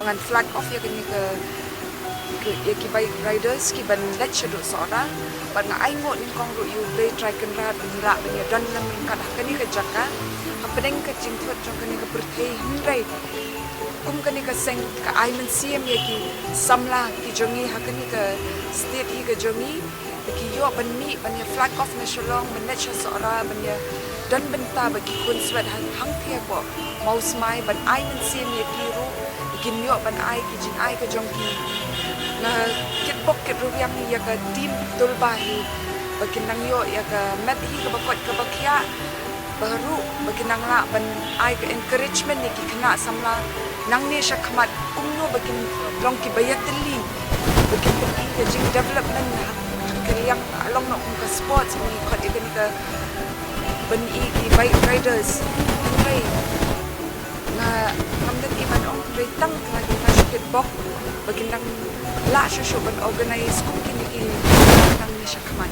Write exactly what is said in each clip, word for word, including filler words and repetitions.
Ngan flag off ïa kane ka, ka ïa ki bike riders ki ban leit shaduh Sohra. Bad nga ai nguh nyngkong ruh ïa U Blei Trai Kynrad ba ngi lah ban ïa don lem ryngkat ha kane ka jaka hapdeng ka jingthut jong kane ka pyrthei, hynrei kum kane ka seng ka ai mynsiem ïa ki samla ki jong ngi ha kane ka state hi ka jong ngi. Ba ki ïoh ban mih ban ïa flag off na Shillong ban leit sha Sohra ban ïa don bynta bad ki khun swet ha hangtei hapoh Mawsmai, ban ai mynsiem ïa ki ruh ba kin ïoh ban ai ki jingai ka jong ki. Nga kitbok kitrwiang ïa ka team Tulba hi ba kin nang ïoh ïa ka met hi kaba koit kaba khiah. Ba ruh ba kin nang lah ban ai ka encouragement ïa ki khynnah samla nangne shakhmat, kumno ba kin long kiba ïatylli, ba kin pyni ka jingdevelopment ha ka liang, ka long noh kum ka sports, ba ngi khot ïa kane ka ban i ki bike riders. Hynrei nga ngam da tip ban ong, hynrei tang ka la ki nga shu kitbok ba kin nang lah shuh shuh ban organise kum kine ki nangne shakhmat.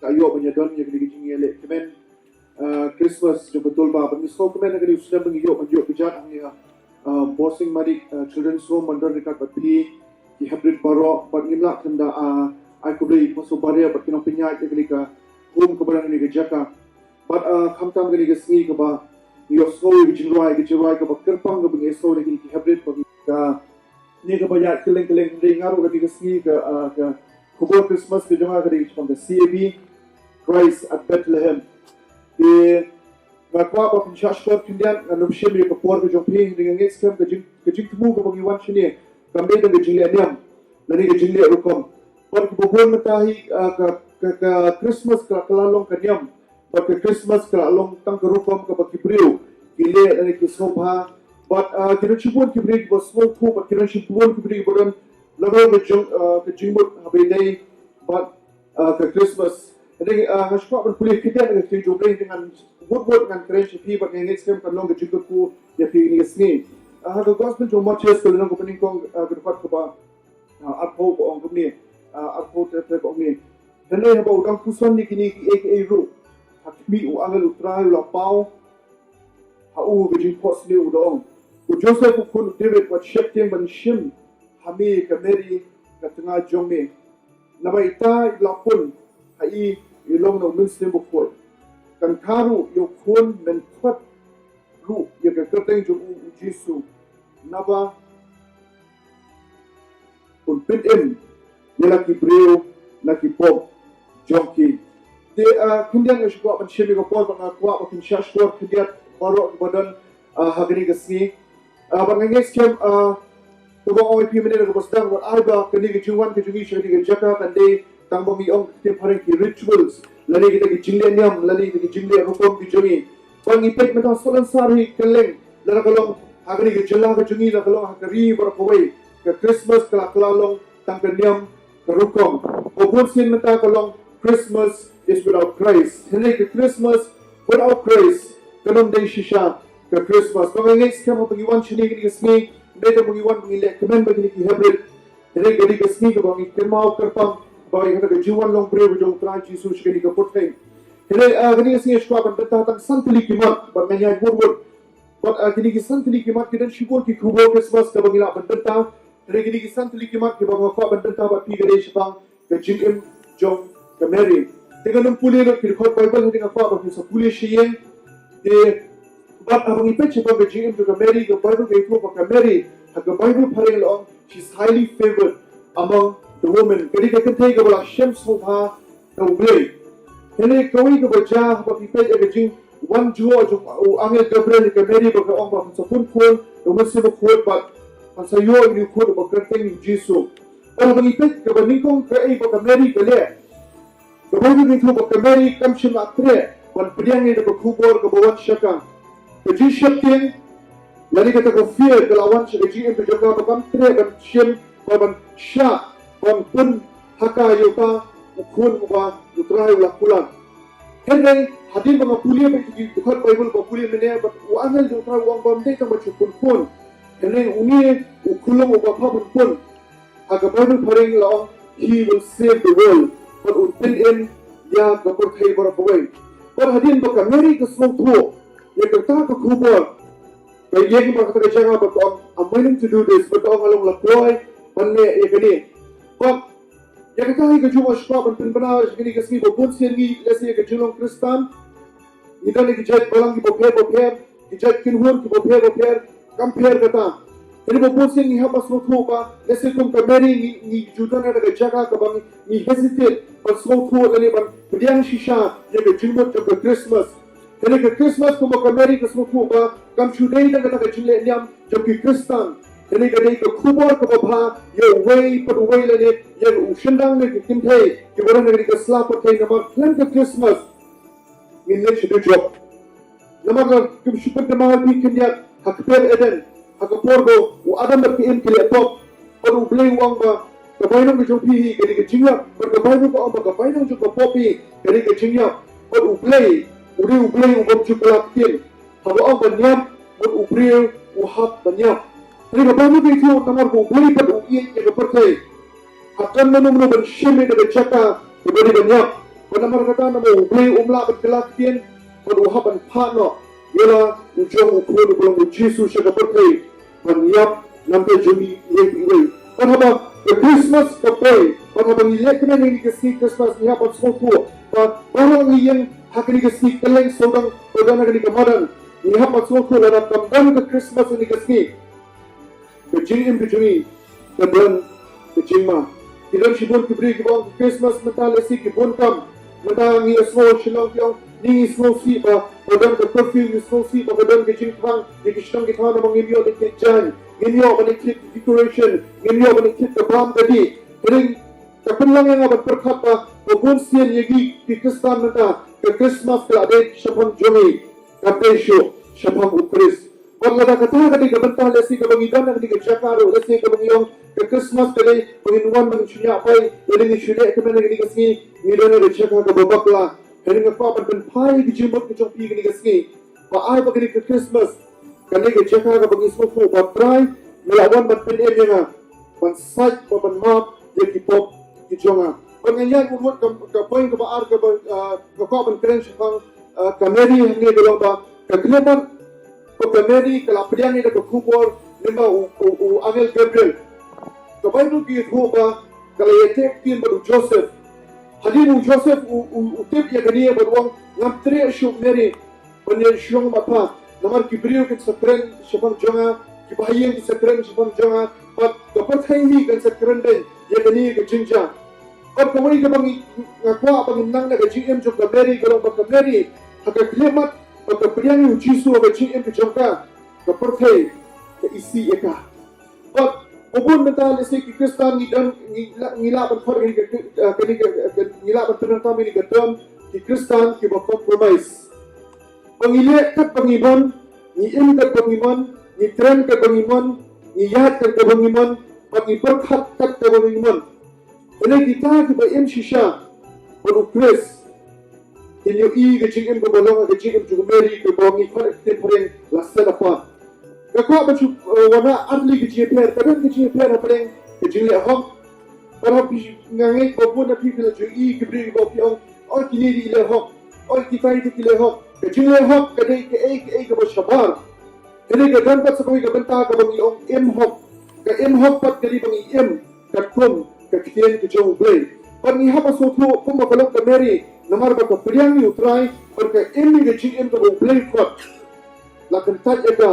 Ka ïoh ban ïadon ïa kane ka jingïaleh kmen, ah, Christmas jong ka Tulba. Ban ïoh kmen ha kane u snem ban ïoh ban ïoh kjat hangne ha, ah, Borsing Madik, ah, Children's Home ban don ryngkat bad phi ki heprit baroh, bad ngim lah khlem da, ah, ai khublei pynshai baria bad ki nongpynïaid ïa kane ka home kaba don ha kane ka jaka. Bad, ah, khamtam kane ka sngi kaba ngi ïohsngew ïa ka jingrwai, ka jingrwai kaba kyrpang kaba ngi ïohsngew na kine ki heprit, ba ngi ka Ngi kaba ïaid kylleng kylleng, hynrei nga ruh kane ka sngi ka, ah, ka khubor Christmas ka jong nga ka dei shaphang ka C A B, Christ at Bethlehem. Te nga kwah ba pynshah shkor khyndiat, ngan ym shim ïa ka por ka jong phi, hynrei nga ngeit skhem ka jing, ka jingthmu kaba ngi wan shane kam dei tang ka jingleh niam lane ka jingleh rukom. Bad kaba bun mynta hi, ah, ka, ka, ka Christmas ka, ka la long ka niam. Bad ka Christmas ka la long tang ka rukom kaba ki briew ki leh lane ki sngewbha. Bad, ah, ki don shibun ki briew kiba sngewthuh, bad ki don shibun ki briew kiba don lyngngoh ka jong, ah, ka jingmut haba ïadei bad, ah, ka Christmas. Hynrei, ah, nga sngewbha ban pule khyndiat na ka ktien jong U Blei, hynrei ngan wut wut ngan kren sha phi bad nga ngeit skhem kan long ka jingkyrkhu ïa phi kane ka sngi. Ah, ha ka Gospel jong u Mathaios ka lynnong kaba nyngkong, ah, ka dkhot kaba, ah, arphew ka ong kumne, ah, arphew te te ka ong kumne. Hynrei haba u dang puson ïa kine kiei kiei ruh, ha khmih, u angel U Trai u la paw ha u ha ka jingphohsniew, u da ong: U Joseph u khun u David, wat sheptieng ban shim ha me ka Mary ka tnga jong me, naba ita i la pun ha i i long na U Mynsiem Bakhuid. Kan kha ruh ïa u khun, men khot ruh ïa ka kyrteng jong u U Jisu, naba un pynim ïa la ki briew na ki pop jong ki. Te, ah, khyndiat nga sngewbha ban shim ïa ka por, bad nga kwah ban pynshah shkor khyndiat baroh kiba don, ah, ha kane ka sngi. Ah, bad nga ngeit skhem, ah, kaba ong ïa phi mynne na kaba sdang, bad ai ba kane ka jingwan ka jong ngi sha kane ka jaka kan dei tang ba ngi ong ka ktien phareng ki rituals, lane kita ki jingleh niam, lane kita ki jingleh rukom ki jong ngi. Ba ngi peit mynta shu lynsar hi kylleng, lada ka long ha kane ka jylla ka jong ngi, lada ka long ha ka ri baroh kawei, ka Christmas ka la kylla long tang ka niam ka rukom. Ba bun sien mynta ka long Christmas is without Christ. Hynrei ka Christmas without Christ kan ym dei shisha ka Christmas. Ba nga ngeit skhem haba ngi wan shane kane ka sngi, ym dei tang ba ngi wan ba ngi leh kmen bad kine ki heprit. Hynrei ka dei ka sngi kaba ngi kynmaw kyrpang ba ïa kata ka jingwan long briew ka jong U Trai Jisu sha kane ka pyrthei. Hynrei, ah, kane ka sngi nga sngewbha ban bynta tang san tylli ki mat, bad ngan ïaid wut wut. Bad, ah, kine ki san tylli ki mat, ki don shibun ki khubor Christmas kaba ngi lah ban bynta. Hynrei kine ki san tylli ki mat kiba nga kwah ban bynta bad phi ka dei shaphang ka jingim jong ka Mary. Te ngan ym pule lut ki dkhot Baibl, hynrei nga kwah ba phin sa pule sha ïing. Te bad haba ngi peit shaphang ka jingim jong ka Mary, ka Baibl ka ïathuh ba ka Mary, ha ka Baibl phareng la ong, she's highly favored among the women. Ka dei ka kynthei kaba la shem sngewbha da U Blei. Hynrei kawei kaba jia, haba phi peit ïa ka jingwan jngoh jong u angel Gabriel ïa ka Mary, ba ka ong ba kan sa pun khun da U Mynsiem Bakhuid, bad kan sa ïoh ïa une u khun uba kyrteng U Jisu. Bad haba ngi peit kaba nyngkong kaei ba ka Mary ka leh. Ka Baibl ka ïathuh ba ka Mary kam shym la treh ban pdiang ïa ka khubor kaba wan sha ka. Ka jingsheptieng lane kata ka fear ka la wan sha ka jingim ka jong ka, ba kam treh ban shim, ba ban shah ban pynhaka ïa uta u khun uba U Trai u la kular. Hynrei hadien ba nga pule bad ki dkhot Baibl ba pule mynne, bad u angel jong U Trai u ong ba ym dei tang ban shu pun khun, hynrei une u khyllung uba phah ban pun, ha ka Baibl phareng la ong, "He will save the world." Bad un pynim ïa ka pyrthei baroh kawei. Bad hadien ba ka Mary ka sngewthuh ïa kata ka khubor, ka ïeng bad kata ka jaka bad ka ong, "I'm willing to do this," bad ka ong, "Nga long la kloi ban leh ïa kane." Bad ïa kata hi ka jong nga sngewbha ban pynbna sha kane ka sngi ba bun sien ngi, lehse ïa ka jinglong Khristan, ngi don ïa ki jait balang kiba pher bapher, ki jait kynhun kiba pher bapher, kam pher kata. Hynrei ba bun sien ngi hap ban sngewthuh ba lehse kum ka Mary ngi, ngi ju don ha ka jaka kaba ngi, ngi hesitate ban sngewthuh lane ban pdiang shisha ïa ka jingmut jong ka Christmas. Hynrei ka Christmas kumba ka Mary ka sngewthuh ba kam shu dei tang kata ka jingleh niam jong ki Khristan, hynrei ka dei ka khubor kaba bha ïa uwei pa uwei lane ïa u shynrang ne ka kynthei kiba don ha kane ka sla pyrthei, namar khlem ka Christmas ngin leit sha dujok. Namar la kim shu pynkynmaw ïa phi khyndiat, ha kper Eden, ha ka por ba u Adam bad ka Im ki leh pop, bad U Blei u ong ba ka bainong ka jong phi hi ka dei ka jingïap, bad ka Baibl ka ong ba ka bainong jong ka pop hi ka dei ka jingïap. Bad U Blei u dei U Blei u bym ju kylla ktien. Haba ong ban ïap, bad u briew u hap ban ïap. Hynrei ka Baibl ka ïathuh namar ba U Blei pat u ïeit ïa ka pyrthei, ha khlem mano mano ban shim ïa ka jaka kaba dei ban ïap. Bad namar kata namar U Blei um lah ban kylla ktien, bad u hap ban phah noh ïa la u jong u khun uba long u Jisu sha ka pyrthei ban ïap namar jong ngi iwei pa iwei. Bad haba ka Christmas ka poi, bad haba ngi leh kmen ïa kane ka sngi Christmas, ngi hap ban sngewthuh ba baroh ngi ïeng ha kane ka sngi kylleng sawdong ba don ha kane ka madan, ngi hap ban sngewthuh lada kam don ka Christmas ha kane ka sngi, ka jingim ka jong ngi ka don ka jingma. Ki don shibun ki briew kiba ong ka Christmas mynta lehse ki bun kam. Mynta ngi ïa sngew ha Shillong ki ong, ngi sngewsih ba ka don ka curfew, ngi sngewsih ba ka don ka jingthrang ïa ki shnong ki thaw namar ngim ïoh ban thied jaiñ, ngim ïoh ban thied decoration, ngim ïoh ban thied ka bam ka dih. Hynrei ka pynlong ïa nga ban pyrkhat ba, ba bun sien ïa ngi ki Khristan mynta ka Christmas ka la dei shaphang jong ngi, kam dei shuh shaphang U Khrist. Bad lada kata ka dei ka bynta, lehse kaba ngi don ha kane ka jaka ruh, lehse kaba ngi ong ka Christmas ka dei ba ngin wan ban shaniah bai, lada ngin shaniah kmen ha kane ka sngi, ngi don ha ka jaka kaba bakla. Hynrei nga kwah ban pynphai ïa ka jingmut ka jong phi ha kane ka sngi ba ai ba kane ka Christmas ka dei ka jaka kaba ngi sngewthuh ba Trai me la wan ban pynim ïa nga, ban sait bad ban map ïa ki pop ki jong nga. Bad nga ïaid mut ka, ka point kaba ar kaba, ah, nga kwah ban kren shaphang, ah, ka Mary hangne ka long ba ka khyllipmat ba ka Mary ka la pdiang ïa ka khubor lyngba u, u, u angel Gabriel. Ka Baibl ka ïathuh ba ka la ïateh ktien bad u Joseph. Hadien u Joseph u, u, u tip ïa kane bad u ong, ngam treh shuh Mary ban ïeng shong bad pha, namar ki briew kin sa kren shaphang jong nga, ki bahaïing kin sa kren shaphang jong nga, bad ka pyrthei hi kan sa kren beiñ ïa kane ka jingjia. Bad kawei kaba ngi, nga kwah ba ngin nang na ka jingim jong ka Mary ka long ba ka Mary ha ka khyllipmat ba ka pdiang ïa u Jisu ha ka jingim ka jong ka, ka pyrthei ka isih ïa ka. Bad ba bun mynta lehse ki Khristan ngi don, ngi la, ngi lah ban khot kane ka, ka, kane ka, ka, ngi lah ban pyndonkam ïa kane ka term ki Khristan kiba compromise. Ba ngi leh kat ba ngi mon, ngi im kat ba ngi mon, ngi kren kat ba ngi mon, ngi ïaid kat ba ngi mon, bad ngi pyrkhat kat ba ngi mon. Hynrei kita kiba im shisha bad U Khrist kin ïohi ka jingim kaba long ka jingim jong u Mary kaba ngi khot ha ka ktien phareng la set apart. Nga kwah ban shu, eh, wanrah ar tylli ka jingïapher, ka don ka jingïapher hapdeng ka jingleh hok. Bad haba phi, nga ngeit ba bun na phi phi la ju ïohi ki briew kiba phi ong, oi kine dei ki leh hok, oi kitai dei ki leh hok. Ka jingleh hok ka dei kaei kaei kaba shabar. Hynrei ka don pat sa kawei ka bynta kaba ngi ong im hok. Ka im hok pat ka dei ba ngi im katkum ka ktien ka jong U Blei. Bad ngi hap ban sngewthuh kumba ka long ka Mary, namar ba ka pdiang ïa U Trai bad ka im ïa ka jingim kaba U Blei u khot, la kyntait ïa ka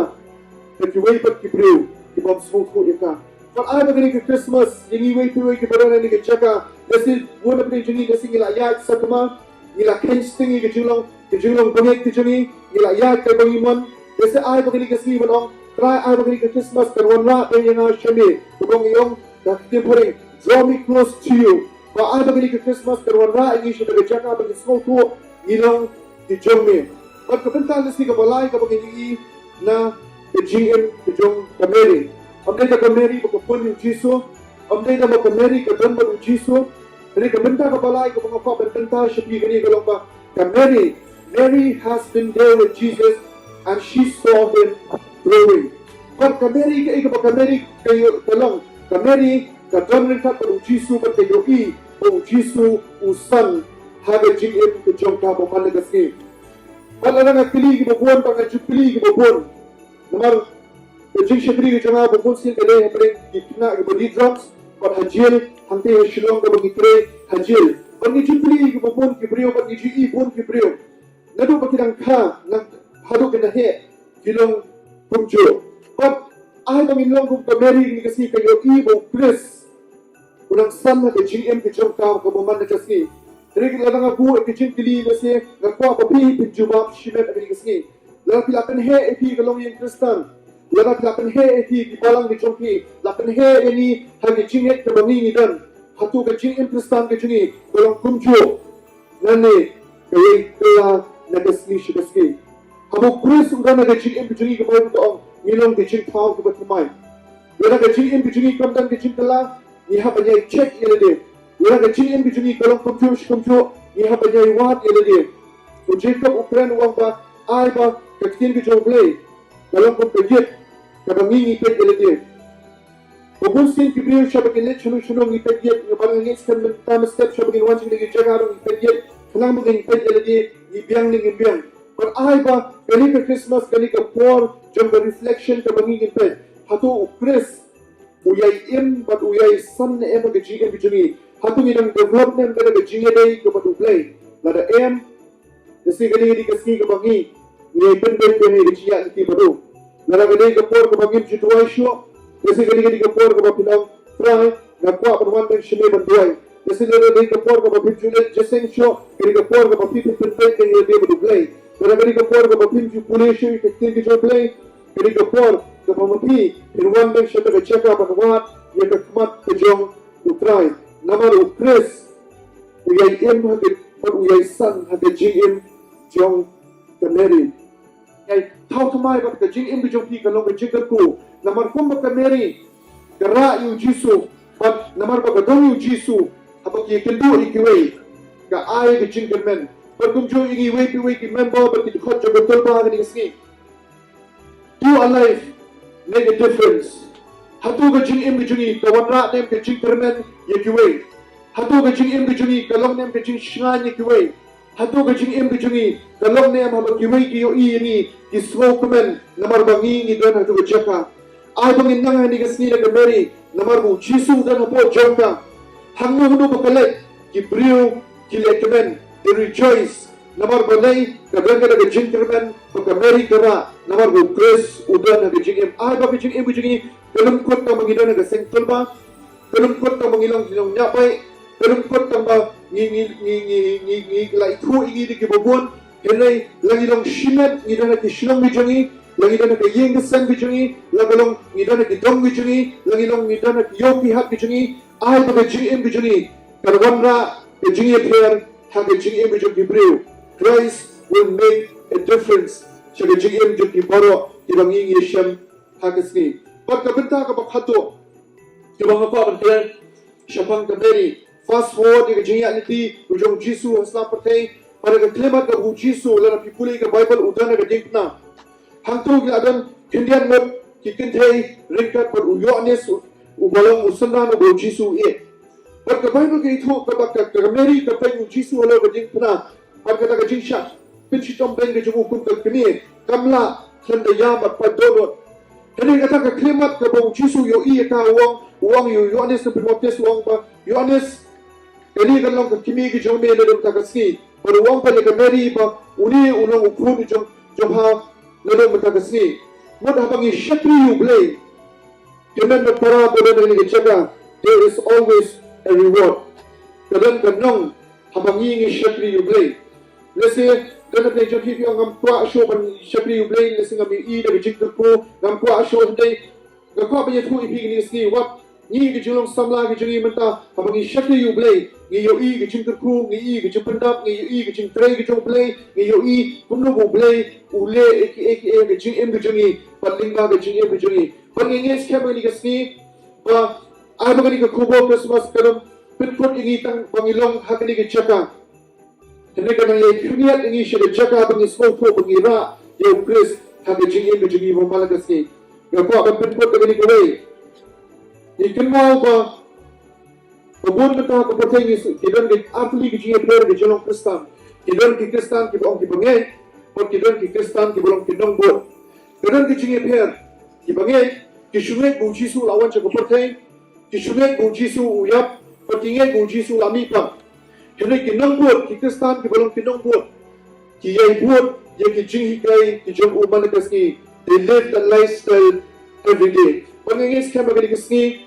da kiwei pat ki briew ki bym sngewthuh ïa ka. Bad ai ba kane ka Christmas ïa ngi iwei pa iwei kiba don ha kane ka jaka, lehse bun na pdeng jong ngi lehse ngi la ïaid sakma, ngi la kheiñ sting ïa ka jinglong, ka jinglong bangeit ka jong ngi, ngi la ïaid kat ba ngi mon. Lehse ai ba kane ka sngi ban ong, Trai, ai ba kane ka Christmas kan wanrah beiñ ïa nga sha me, kaba ngi ong ha ka ktien phareng, draw me close to you. Ba ai ba kane ka Christmas kan wanrah ïa ngi sha ka jaka ba ngi sngewthuh ngi long ki jong me. Bad ka bynta lehse kaba lai kaba ngi ïohi na ka jingim ka jong ka Mary. Ym dei da ka Mary ba ka pun ïa u Jisu, ym dei da ka Mary ka don bad u Jisu. Hynrei ka bynta kaba lai kaba nga kwah ban pynta sha phi kane ka long ba ka Mary, Mary has been there with Jesus and she saw him growing. Bad ka Mary kaei kaba ka Mary ka ïoh, ka long, ka Mary ka don ryngkat bad u Jisu bad ka ïohi ba u Jisu u san ha ka jingim ka jong ka ba man la ka sngi. Bad lada nga kylli kiba bun, bad nga ju kylli kiba bun. Namar ka jingshakri ka jong nga ba bun sien ka dei hapdeng ki khynnah kiba dih drugs, bad ha jail, hangtei ha Shillong kaba ngi trei ha jail. Bad ngi ju kylli kiba bun ki briew, bad ngi ju i bun ki briew. Naduh ba ki dang kha, nang haduh ki dang heh, ki long kumjuh. Bad ai ba ngin long kum ka Mary kane ka sngi, ka ïohi ba u Khrist u dang san ha ka jingim ka jong ka kaba man la ka sngi. Hynrei lada nga buh ka jingkylli lehse nga kwah ba phi phin jubab shimet ha kane ka sngi. Lada phi la pynheh ïa phi ka longïing Khristan, lada phi la pynheh ïa phi ki balang ki jong phi, la pynheh ïa ngi ha ka jingngeit kaba ngi ngi don, hato ka jingim Khristan ka jong ngi ka long kumjuh lane ka ïai kylla na ka sngi sha ka sngi? Haba u Khrist u don ha ka jingim ka jong ngi, ka Baibl ka ong ngi long ka jingthaw kaba thymmai. Lada ka jingim ka jong ngi kam don ka jingkylla, ngi hap ban ïai check ïa lade. Lada ka jingim ka jong ngi ka long kumjuh shi kumjuh, ngi hap ban ïai wad ïa lade. U Jakob u kren u ong ba ai ba ka ktien ka jong U Blei ka long kum ka gift kaba ngi ngi peit ïa lade. Ba bun sien ki briew shaba ki leit shano shano ngi peit ïa, ngi ban ngi spend mynta mynstep shaba ngi wan sha kine ki jaka ruh ngi peit ïa. Khnang ba ngin peit ïa lade, ngi biang ne ngim biang. Bad ai ba kane ka Christmas, kane ka por jong ka reflection kaba ngi ngin peit, hato u Khrist u ïai im bad u ïai san ne em ha ka jingim ka jong ngi? Hato ngi dang develop ne em ka jingïadei ka bad U Blei? Lada em, lehse kane ka dei ka sngi kaba ngi, ngi pynbeit ïa ka jingïaid lynti bad u. Lada ka dei ka por kaba ngim ju duwai shuh, lehse kane ka dei ka por kaba phin ong, Trai, nga kwah ban wan beit sha me ban duwai. Lehse lada ka dei ka por kaba phim ju leit jingïaseng shuh, ka dei ka por kaba phi phin pynbeit ïa ka jingïadei bad U Blei. Lada ka dei ka por kaba phim ju pule shuh ïa ka ktien ka jong U Blei, ka dei ka por kaba ma phi phin wan beit sha kata ka jaka ban wad ïa ka khmat ka jong U Trai. Namar u Khrist u ïai im ha ka, bad u ïai san ha ka jingim jong ka Mary. Ïai thaw thymmai ba ka jingim ka jong phi kan long ka jingkyrkhu. Namar kumba ka Mary ka rah ïa u Jisu, bad namar ba ka don ïa u Jisu, haba ki ïakynduh ïa kiwei, ka ai ka jingkyrmen. Bad kumjuh ïa ngi iwei pa iwei ki member bad ki dkhot jong ka tolba ha kane ka sngi. Do our life make a difference? Hato ka jingim ka jong ngi ka wanrah ne em ka jingkyrmen ïa kiwei? Hato ka jingim ka jong ngi ka long ne em ka jingshngaiñ ïa kiwei? Hato ka jingim ka jong ngi ka long ne em haba kiwei ki ïohi ïa ngi, ki sngewkmen namar ba ngi ngi don ha kato ka jaka? Ai ba ngin nang ha kane ka sngi na ka Mary, namar ba u Jisu u don hapoh jong ka. Hangno hangno ba ka leit, ki briew ki lehkmen, they rejoice. Namar balei? Ka don kata ka jingkyrmen ba ka Mary ka rah, namar ba u Khrist u don ha ka jingim. Ai ba ka jingim ka jong ngi kan ym kut tang ba ngi don ha ka seng tolba, kan ym kut tang ba ngi long ki nongñiah baieit, kan ym kut tang ba ngi, ngi, ngi, ngi, ngi, ngi la ithuh ïa ngi da kiba bun. Hynrei la ngi long shimet ngi don ha ki shnong ki jong ngi, la ngi don ha ka ïing ka sem ki jong ngi, la ka long ngi don ha ki dong ki jong ngi, la ngi long ngi don ha ki ïew ki hat ki jong ngi. Ai ba ka jingim ka jong ngi kan wanrah ka jingïapher ha ka jingim ka jong ki briew. Christ will make a difference sha ka jingim jong ki baroh kiba ngi ngi ïashem ha ka sngi. Bad ka bynta kaba khatduh kaba nga kwah ban kren shaphang ka Mary. Fast forward ïa ka jingïaid lynti u jong u Jisu ha sla pyrthei. Bad ka khyllipmat kaba u Jisu, lada phi pule ïa ka Baibl, u don ha ka diengphna. Hangto ki la don khyndiat ngut ki kynthei ryngkat bad u Ïoannis, u, uba long u synran uba u Jisu u ïeit. Bad ka Baibl ka ïathuh kaba ka, ka Mary ka peit u Jisu halor ka diengphna. Bad kata ka jingshah pynshitom beiñ ka jong u kum ka kmie kam lah khlem da ïam bad paid dohnud. Hynrei kata ka khyllipmat kaba u Jisu u ïohi ïa ka, u ong, u ong ïa u Ïoannis u pynbaptis, u ong ba, Ïoannis, kane kan long ka kmie ka jong me naduh mynta ka sngi. Bad u ong pat ïa ka Mary ba une u long u khun u jong, jong pha naduh mynta ka sngi. Mut haba ngi shakri ïa U Blei, kynmen bad para ba don ha kane ka jaka, there is always a reward. Ka don ka nong haba ngi ngi shakri ïa U Blei. Lehse don na pdeng jong phi phi ong, ngam kwah shuh ban shakri ïa U Blei, lehse ngam ïohi da ka jingkyrkhu, ngam kwah shuh. Hynrei nga kwah ban ïathuh ïa phi kane ka sngi, wat ngi ka jinglong samla ka jong ngi mynta, haba ngi shakri ïa U Blei, ngi ïohi ka jingkyrkhu, ngi ïohi ka jingpyndap, ngi ïohi ka jingtrei ka jong U Blei, ngi ïohi kumno ba U Blei u leh ïa kiei kiei ha ka jingim ka jong ngi bad lyngba ka jingim ka jong ngi. Bad ngi ngeit skhem ha kane ka sngi ba ai ba kane ka khubor Christmas kan ym pynkut ïa ngi tang ba ngi long ha kane ka jaka. Hynrei ka nang ïai khyndiat ïa ngi sha ka jaka ba ngi sngewthuh ba ngi rah ïa U Khrist ha ka jingim ka jong ngi man la ka sngi. Nga kwah ban pynkut da kane kawei. Ngi kynmaw ba, ba bun mynta ha ka pyrthei ngi, ki don ki artylli ki jingïapher ki jinglong Khristan. Ki don ki Khristan kiba ong kiba ngeit, bad ki don ki Khristan kiba long ki nongbud. Ka don ki jingïapher. Kiba ngeit ki shu ngeit ba u Jisu u la wan sha ka pyrthei, ki shu ngeit ba u Jisu u ïap, bad ki ngeit ba u Jisu u la mihpat. Hynrei ki nongbud, ki Khristan kiba long ki nongbud, ki ïai bud ïa ki jinghikai ki jong u man la ka sngi. They live that lifestyle every day. Bad nga ngeit skhem ba kane ka sngi,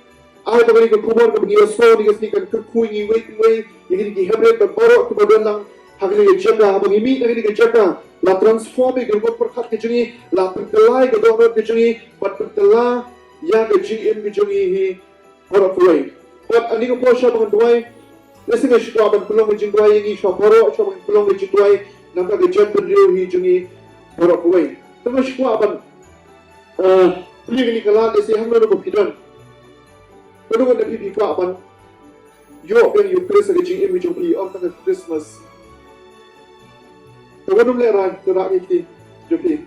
ai ba kane ka khubor kaba ngi ïohsngew kane ka sngi kan kyrkhu ïa ngi iwei pa iwei, ïa kine ki hynmen bad baroh kiba don lang ha kane ka jaka. Haba ngi mih na kane ka jaka, la transform ïa ka rukom pyrkhat ka jong ngi, la pynkylla ïa ka dohnud ka jong ngi, bad pynkylla ïa ka jingim ka jong ngi hi baroh kawei. Bad ha kane ka por shuwa ba ngan duwai, lehse nga shu kwah ban pynlong ka jingduwai ïa ngi shuwa baroh, shuwa ban pynlong ka jingduwai na ka bynta ka jaitbynriew hi jong ngi baroh kawei. Te nga shu kwah ban, eh, plie kane ka lad, lehse hangno hangno ba phi don. Kano kano phi, phi kwah ban ïoh biang ïa u Khrist ha ka jingim ka jong phi, ym tang ka Christmas. Te wat nym lehrain, to rah ïa ki kti jong phi.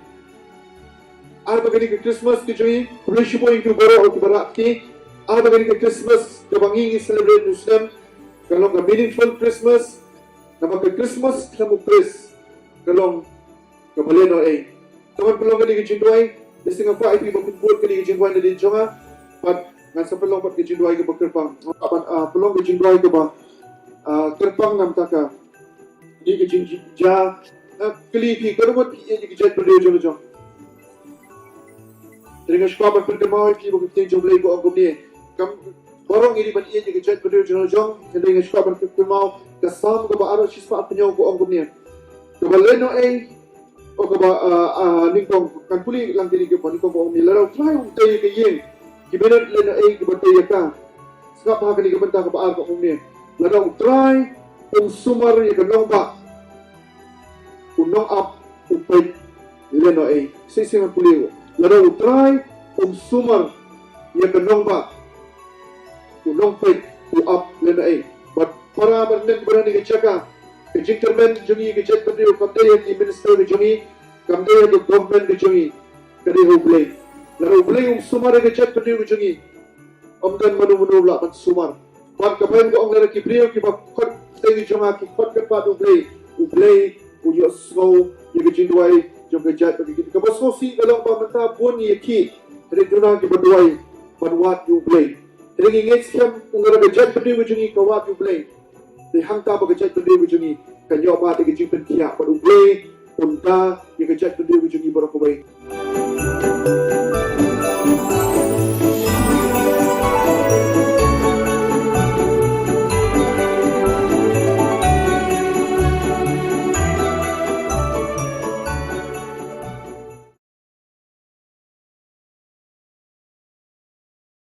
Ai ba kane ka Christmas ka jong ngi, khublei shibun ïa ki baroh kiba rah kti. Ai ba kane ka Christmas kaba ngi ngi celebrate u snem, ka long ka meaningful Christmas. Namar ka Christmas khlem u Khrist ka long kaba lehnohei. Te ban pynlong kane ka jingduwai, te sngewbha ïa phi ba phin bud kane ka jingduwai na dien jong nga. Bad ngan sa pynlong pat ka jingduwai kaba kyrpang. Ban, ah, pynlong ka jingduwai kaba, ah, kyrpang namar ka kane ka jingjia. Ah, kylli phi, ka dei mut phi ïeit ïa ka jaitbynriew jong la jong. Te nga sngewbha ban pynkynmaw ïa phi ba ka ktien jong U Blei ka ong kumne. Kam, baroh ngi dei ban ïeit ïa ka jaitbynriew jong la jong. Te nga sngewbha ban pynkynmaw ka Salm kaba arphew shispah arphew hynñiew ka ong kumne. Kaba lehnohei, o kaba, ah, ah, nyngkong, kan pule lang kine kiba nyngkong ka ong kumne. Lada U Trai um tei ïa ka ïing, ki minot lehnohei kiba tei ïa ka. Sngap ha kane ka bynta kaba ar ka ong kumne. Lada U Trai um sumar ïa ka nongbah, u nongap u peit lehnohei. Shisien ngan pule. Lada U Trai um sumar ïa ka nongbah, u nongpeit u ap lehnohei. Bad para bad mem ba ha kane ka jaka, ka jingkyrmen jong ngi ka jaitbynriew kam dei ha ki minister ka jong ngi, kam dei ha ka government ka jong ngi, ka dei ha U Blei. Lada U Blei um sumar ïa ka jaitbynriew ka jong ngi, ym don mano mano ba lah ban sumar. Bad kaba ïa ka ong lada ki briew kiba khot ktien ka jong nga ki khot kyrpad U Blei, U Blei u ïohsngew ïa ka jingduwai jong ka jait bad ka kit. Kaba sngewsih ka long ba mynta bun ïa ki, hynrei duna kiba duwai ban wad ïa U Blei. Hynrei ngi ngeit skhem lada ka jaitbynriew ka jong ngi ka wad ïa U Blei, te hangta ba ka jaitbynriew ka jong ngi kan ïoh ba da ka jingpynkhiah bad U Blei un da ïa ka jaitbynriew ka jong ngi baroh kawei.